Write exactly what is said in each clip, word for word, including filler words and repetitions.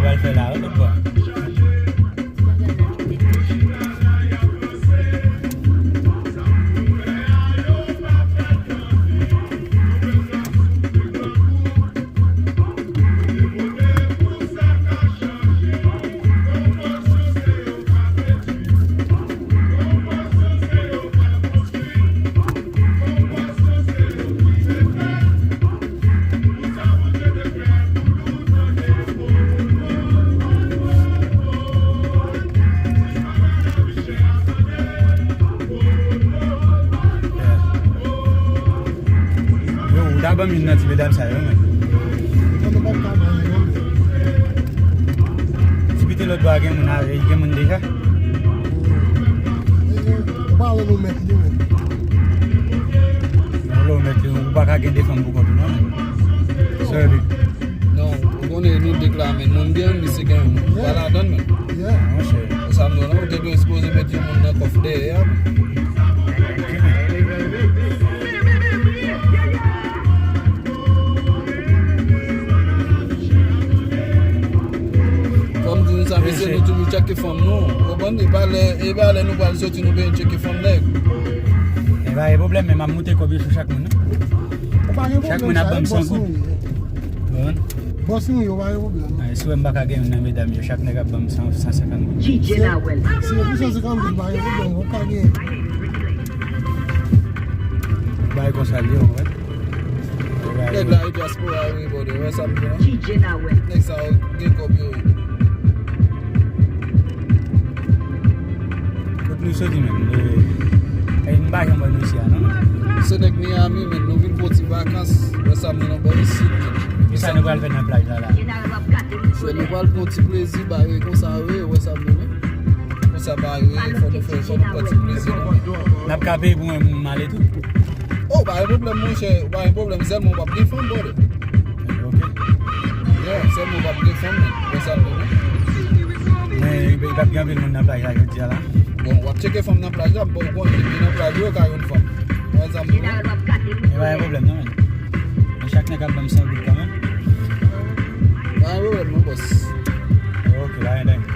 Pral fè la, wi, lòt bò. Yo, ou ta ban m youn nan ti medam sa yo, men. Ti pite lòt bò a gen moun a, gen moun deja. Ou pa wè nou mèt li, men. Ou lè w mèt li, ou pa ka gen de fanm pou kont ou, non, men. Sorry, big. Non, ou konnen nou de k la, men moun gen, misye gen, ou pa ladann, men. Monchè. Ou sa m di w la, ou te dwe sipoze met yon moun nan kòf dèyè a, men. Fò m di nou sa, mesye, nou toujou tcheke fanm nou. Ou konprann? E pa lè, e pa lè nou pral soti, nou bezwen tcheke fanm nèg. E pa gen pwoblèm, men m ap moute kòb yo sou chak moun, non? Ou pa gen pwoblèm, chak moun ap ban m san goud. Bòs nou ye, ou pa gen pwoblèm. Ay, si w wè m pa ka gen youn nan medam yo, chak nèg ap ban m san, san senkant goud. Si, si se pou san senkant goud, ou pa gen pwoblèm, ou ka gen. Bay konsa l ye, ou wè. Nèg la yo dyaspora yo ye, brother. Wè sa m di la? Nèg sa yo gen kòb yo ye. Kot nou soti menm? E, e, m pa janm wè nou isi a, non? Se nèg Miami, men nou vin pou ti vakans. Wè sa m di la, bò isit, men. Kisa nou pral fè nan plaj la, la? Frè, nou pral pran ti plezi, bare konsa, wi, wè sa m di la. Konsa, bare, fò nou fè, fò nou pran ti plezi, non? N ap ka peye pou mwen, m ale tou. Oh, pa gen pwoblèm, monchè, pa gen pwoblèm, sèlman w p ap gen fanm, brother. Ok. Yeah, sèlman w p ap gen fanm, men. Wè sa m di la. Men, li p ap gen anpil moun nan plaj la jodi a la. Bon, w ap tcheke fanm nan plaj la, bon, ou konnen depi nan plaj yo ka jwenn fanm. Wè sa m di la. E pa gen pwoblèm, non, men. Men chak nèg ap ban m san goud kanmenm. Pa gen pwoblèm, non, bòs. Ok, pa gen danje.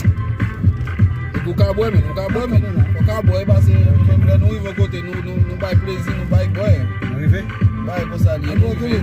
Epi ou ka bwè, men, ou ka bwè, men. Ou ka bwè, pase, menm lè nou rive kote, nou, nou, nou bay plezi, nou bay bwè. Nou rive? Bay konsa li ye, nou rive.